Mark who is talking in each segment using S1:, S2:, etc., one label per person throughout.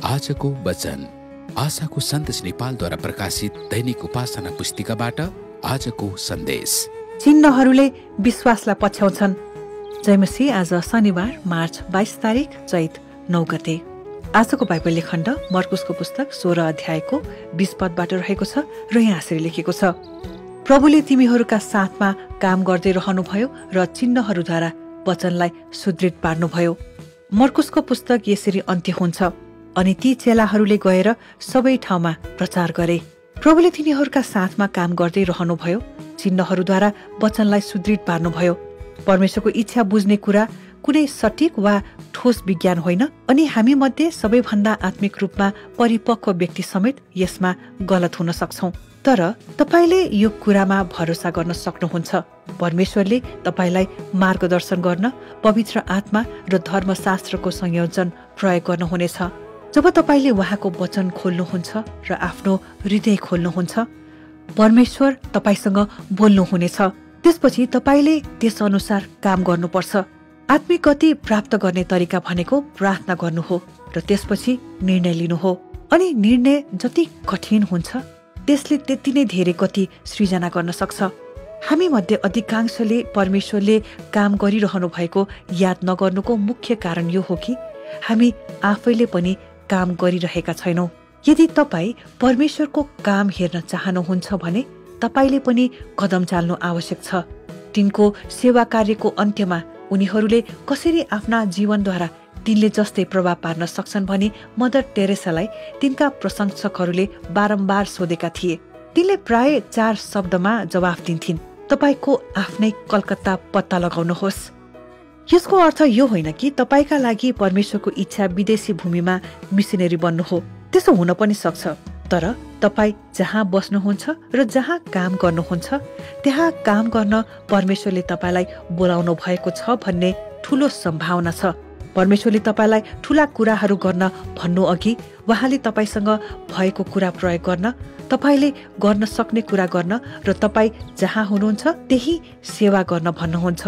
S1: आजको वचन आशाको सन्देश नेपालद्वारा प्रकाशित दैनिक उपासना पुस्तिकाबाट आजको सन्देश।
S2: चिन्हहरूले विश्वासलाई पछ्याउँछन्। जयमसी आज शनिबार मार्च 22 तारिक चैत 9 गते। आजको बाइबल खण्ड मर्कुसको पुस्तक 16 अध्यायको 20 पदबाट रहेको छ र यहाँ यसरी लेखेको छ, प्रभुले तिमीहरूका साथमा काम गर्दै रहनुभयो र चिन्हहरूद्वारा वचनलाई सुदृढ पार्नुभयो। मर्कुसको पुस्तक यसरी अन्त्य हुन्छ, अनि ती चेलाहरूले गएर सबै ठाउँमा प्रचार गरे। प्रभुले तिनीहरूका साथमा काम गर्दै रहनुभयो, चिन्हहरूद्वारा वचनलाई सुदृढ पार्नुभयो। परमेश्वरको इच्छा बुझ्ने कुरा कुनै सटीक वा ठोस विज्ञान होइन, अनि हामी मध्ये सबैभन्दा आत्मिक रूपमा परिपक्व व्यक्ति समेत यसमा गलत हुन सक्छौं। तर तपाईले यो कुरामा भरोसा गर्न सक्नुहुन्छ, परमेश्वरले तपाईलाई मार्गदर्शन गर्न पवित्र आत्मा र धर्मशास्त्रको संयोजन प्रयोग गर्नुहुनेछ। जब तपाईले उहाँको वचन खोल्नुहुन्छ र आफ्नो हृदय खोल्नुहुन्छ, परमेश्वर तपाईसँग बोल्नुहुनेछ। त्यसपछि तपाईले त्यस अनुसार काम गर्नुपर्छ। आत्मिक गति प्राप्त गर्ने तरिका भनेको प्रार्थना गर्नु हो र त्यसपछि निर्णय लिनु हो। अनि निर्णय जति कठिन हुन्छ त्यसले त्यति नै धेरै गति सृजना गर्न सक्छ। हामी मध्ये अधिकांशले परमेश्वरले काम गरिरहनु भएको याद नगर्नुको मुख्य कारण यो हो कि हामी आफैले पनि काम गरिरहेका छैनौं। यदि तपाई परमेश्वरको काम हेर्न चाहनुहुन्छ भने तपाईले पनि कदम चाल्नु आवश्यक छ। तिनको सेवा कार्यको अन्त्यमा उनीहरूले कसरी आफ्ना जीवनद्वारा तिनले जस्तै प्रभाव पार्न सक्छन् भनी मदर टेरेसालाई तिनका प्रशंसकहरूले बारम्बार सोधेका थिए। तिनले प्राय 4 शब्दमा जवाफ दिन्थिन्, तपाईको आफ्नै कलकत्ता पत्ता लगाउनुहोस्। यसको अर्थ यो होइन कि तपाईका लागि परमेश्वरको इच्छा विदेशी भूमिमा मिसनरी बन्नु हो। त्यसो हुन पनि सक्छ, तर तपाई जहाँ बस्नुहुन्छ र जहाँ काम गर्नुहुन्छ त्यहाँ काम गर्न परमेश्वरले तपाईलाई बोलाउनु भएको छ भन्ने ठूलो सम्भावना छ। परमेश्वरले तपाईलाई ठूला कुराहरू गर्न भन्नु अघि उहाँले तपाईसँग भएको कुरा प्रयोग गर्न, तपाईले गर्न सक्ने कुरा गर्न र तपाई जहाँ हुनुहुन्छ त्यही सेवा गर्न भन्नुहुन्छ।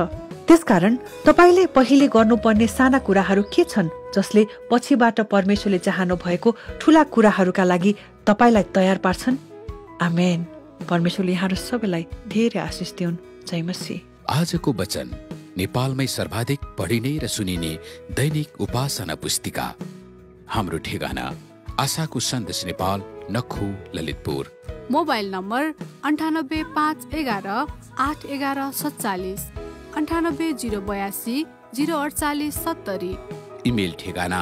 S2: त्यसकारण तपाईले पहिले गर्नुपर्ने साना कुराहरू के छन् जसले पछिबाट परमेश्वरले चाहनु भएको ठूला कुराहरूका लागि तपाईलाई तयार पार्छन्। आमेन। परमेश्वरले यहाँहरू सबैलाई धेरै आशिष दिउन्। जय मसीह।
S1: आजको वचन नेपालमै सर्वाधिक पढिने र सुनिने दैनिक उपासना पुस्तिका। हाम्रो ठेगाना आशाको सन्देश Nepal, Nakhu, Lalitpur.
S3: Mobile number 9851 811 47, 98 082 048 70।
S1: Email ठेगाना